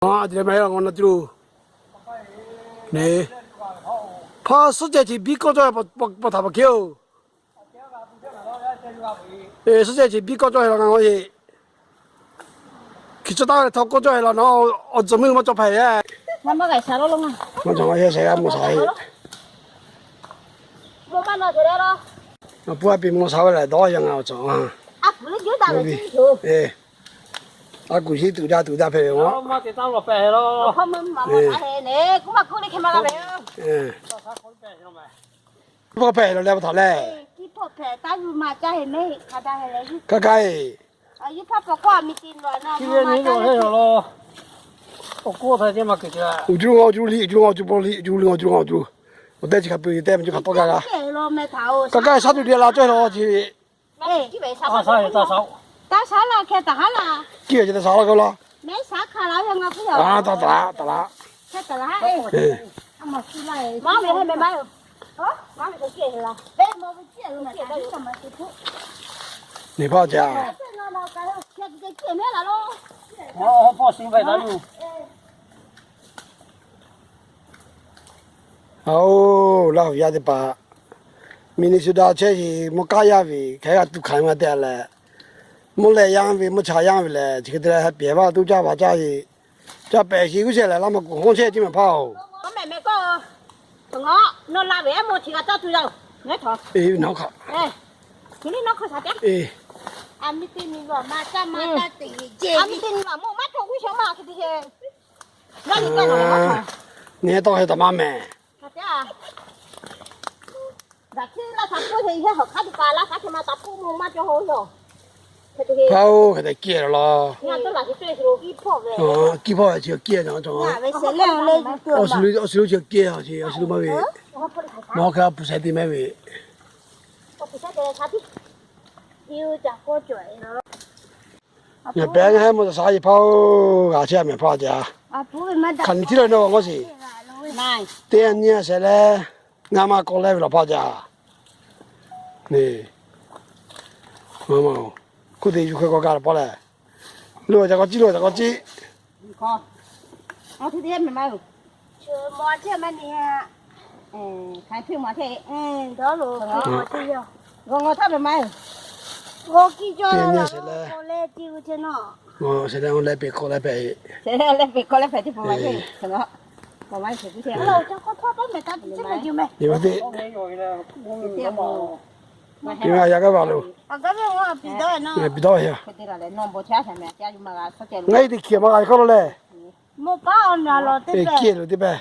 Aˬ, a te leh ma heˆ la ngaˬ na tuˬ lo. Hpaˇ suhˉ ceh ce biˇ kawˆ cawˇ pa htaꞈ pa hkeˉ oˬ. Suhˉ ceh ce biˇ kawˆ cawˇ la ngaˬ e. Hkiˬ cawˇ taˍ leh htawˇ kawˆ cawˇ la na, awˬ tcuhˬ miˇ lo maˇ cawˇ hpehꞈ e. Maˇ g'a shaˍ laˇ lo ngaˬ. Maˇ cawˬ ngaˬ shaˍ shaˍ g'a mawˬ shaˍ e. Awˬ pon a piˍ mawˬ shaˍ ve lehˬ dawˇ yaˇ ngaˬ awˬ cawˬ. A kuˬ yeˉ tuꞈ daꞈ tuꞈ daꞈ hpehꞈ ve ngaˬ. Hpawˇ hpehꞈ lo leh pa htaꞈ lehˬ. Ka ka e. Uˬ cuˇ ngaˬ uˬ cuˇ liꞈ, uˬ cuˇ ngaˬ uˬ cuˇ liꞈ, uˬ cuˇ ngaˬ uˬ cuˇ, uˬ teˇ chi hk'a peu-eˬ tehˇ mvuhˇ cuˇ hk'a tawˆ gaˇ g'a. Ka ka e shaˉ tuˬ te la cawˇ e law ce. Taˇ shaˉ laˇ hkeh taˍ haˉ laˇ. Kiˇ ve ce taˇ shaˉ laˇ keu laˇ. Taˇ taˍ taˍ taˍ laˇ. Neˬ hpaˇ ca. Oˬ, Laˇ huˍ yaˇ teˇ hpaˍ Minnesota chehˇ sheˍ, mvuhˇ kaˉ yaˇ ve hk'e g'a tuˬ hkanˍ ve maˇ te leh, mvuhˇ leh yaˇ ve mvuhˇ cha yaˇ ve lehˬ, chi hk'e te leh ha pehˍ vaˇ tuˬ caˇ va caˇ sheˍ, caˇ pehˍ sheˍ g'uˇ shehˍ lehˬ, Laˇ maˇ kuˬ hawˉ chehˇ tiˉ mehˍ hpaˇ oˬ. Nyi tawˇ hk'e taˍ maˇ mehˍ. Hpaˇ oˬ, hk'e te kiˇ laˇ law. Kiˇ hpawˇ ve chi kiˇ laˇ. Awˬ shiˍ lo chi kiˇ laˇ, awˬ shiˍ lo maˇ ve. Maˇ hk'e a puˬ shaiˍ te mehˍ ve. Ngaˬ pehˉ ngaˬ heˉ mawˬ taˍ shaˍ yeˬ hpaˇ oˬ, g'a chehˇ a mehˍ hpaˇ ca. Hk'aˬ nyi tiˉ la nawˬ g'awˇ sheˍ. Teˇ nyi a shehˍ leh, ngaˇ maˇ k'awꞈ leh ve laˬ hpaˇ ca. Neˬ, maˇ maˇ, hk'oˆ te yuˬ hk'e k'awꞈ gaˇ laˬ hpaˇ lehˬ, lo ca k'awꞈ ciˉ, lo ca k'awꞈ ciˉ. Teˇ nyi a shehˍ leh, shehˍ leh leh peꞈ k'awꞈ leh hpehꞈ. Yaˇ gaˇ va lo. Ngaˬ e teˇ hkiˬ maˇ g'a hk'aw lo leh. Kiˇ lo teˇ pehˍ.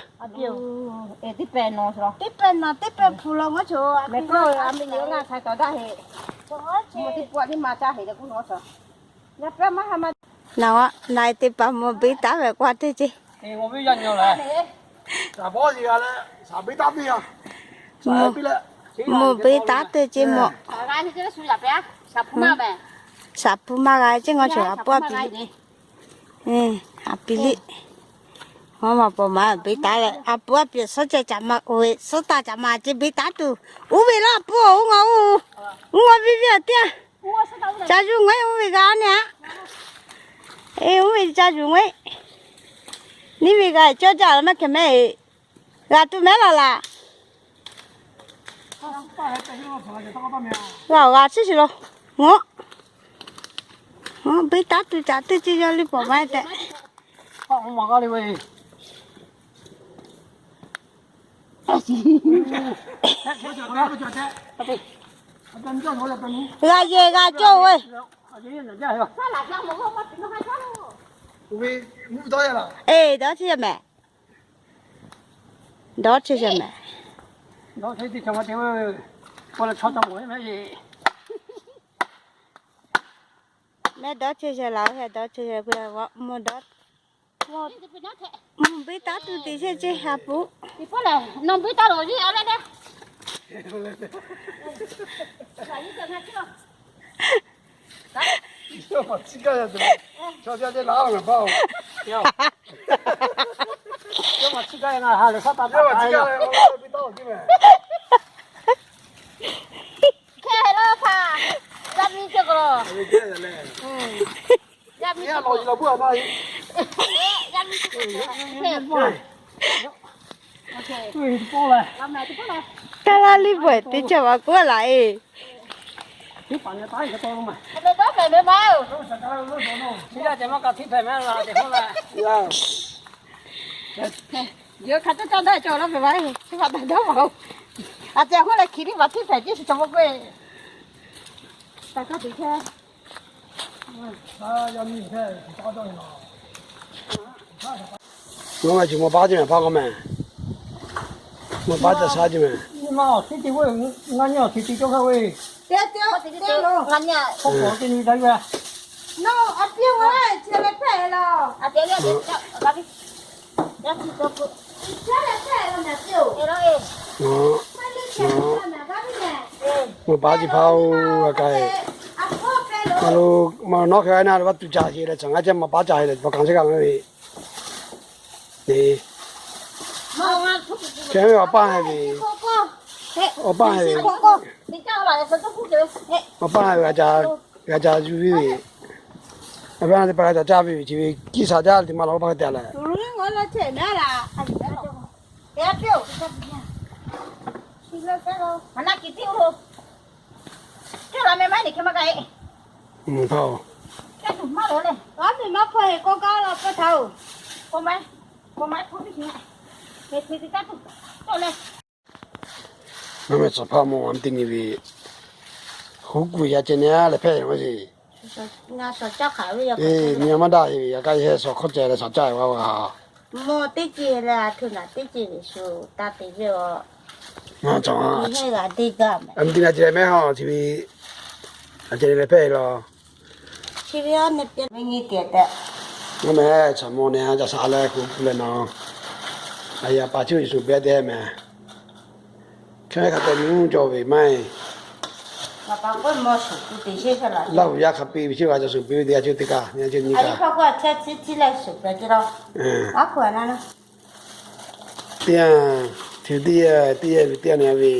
Naˬ, naˬ e teˇ hpaˍ mvuhˇ biˇ taˉ ve k'oˆ teˇ ceˇ. Mvuhˇ biˇ taˉ teˇ ceˇ mawˬ. Shaˍ hpu maˇ g'a ceˇ, ngaˬ chaw a puˉ a piˍ liˇ. A piˍ liˇ. Maˇ maˇ paw maˇ biˇ taˉ leh, a puˉ a piˍ suhˉ ceh caꞈ ma oˬ ve, suhˉ taˍ caꞈ ma ceˇ biˇ taˉ tuˬ. Uˉ ve laˇ a puˉ oˬ, uˉ ngaˬ oˬ, uˉ ngaˬ viˇ viˇ a teˇ a. Ca yuˬ ngaˬ e uˉ ve g'a ne a. Uˉ ve ca yuˬ ngaˬ e. Neˇ ve g'a cawˇ jaˇ la maˇ hkeh mehˍ e. G'a tuˬ mehˍ laˬ laˬ. G'a g'a chiˇ shiˍ lo. Ngaˬ, ngaˬ biˇ taˉ tuˬ caꞈ teˇ ceˇ yaˇ liˇ paw maˇ tehꞈ. G'a yehˬ g'a cawˇ ve. Eˬ, dawˇ chi mehˍ. Dawˇ chi mehˍ. Mehˆ dawˇ chi laˬ, dawˇ chi mvuhˇ dawˇ. Mvuhˇ biˇ taˉ tuˬ te chehˇ ceˇ ha puˉ. Kaˇ laˇ liˇ bawehˬ teˇ cawˬ ma k'oˆ laꞈ e. Yawˇ hk'aˬ caˇ caˇ daꞈ cawˬ laˇ ve ma, chi hpaꞈ taˍ dawˇ ma o. A ceh k'oˆ leh hkiˬ liˇ maˍ htiˇ hpehꞈ ceˇ shiˍ cawˬ ma k'oˆ e. Ngaˬ ma chi mawˬ baˆ ceˇ mehˍ, hpaˇ k'aw mehˍ. Mawˬ baˆ caˇ shaˉ ceˇ mehˍ. Mawˬ baˆ chi hpaˇ oˬ, g'a k'ai. Ma lo, ma nawˉ hk'e a naˇ lo vaˇ tuˬ caˇ sheˍ leh, caˬ ngaˇ caˇ mawˬ baˆ caˇ sheˍ leh, paˍ kaˬ chi kaꞈ ngaˬ ve Hk'e ve awˬ paˇ haiˬ ve, awˬ paˇ haiˬ ve, awˬ paˇ haiˬ ve, g'a ca yuˬ ve, a pa na teˇ pa g'a ca caˇ ve, chi ve kiˇ shaˍ jaˇ teˇ ma la awˬ paˇ hk'e te leh. Ngaˬ meh tcuh hpaˇ mawˬ a teˇ nyi ve, huˉ kuiˬ ya ceh nyi leh hpehˇ ve maˇ heˆ. Nyi ma maˇ daꞈ ve yaꞈ k'aˇ yehˇ shawˍ hkawˇ ceh leh shaˍ caˇ ve a. Ngaˬ teˇ g'aˇ ceh leh mehˉ ha chi ve, a ceh leh hpehˇ ve la. Ngaˬ meh chaꞈ mawˬ neh a ca shaˍ leh k'oˆ leh na, a yaꞈ paˍ chi ve shuˍ pehˇ teˇ mehˍ. Hk'e hk'a te nuˇ cawˬ ve maˇ heˆ. Laˇ huˍ yaˇ hk'a piˇ ve chi g'a ca shuˍ piˇ ve teˇ g'aˇ chi teˇ kaꞈ, teˇ g'aˇ teˇ yanˇ, teˇ yanˇ teˇ yanˇ ve,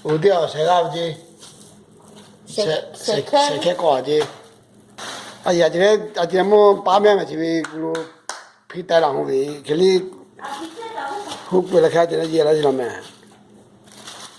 oˬ teˇ yanˇ shehˍ g'aˇ ve ceˇ, shehˍ hkehˇ k'awꞈ a ceˇ. A yaꞈ ceh leh a ceh leh mawˇ paˉ mehˉ mehˍ chi ve k'o lo, hpiˇ taiˍ laˬ hoꞈ ve hk'e le, huˉ kuiˬ leh hk'e te leh yehˇ la ce la mehˍ.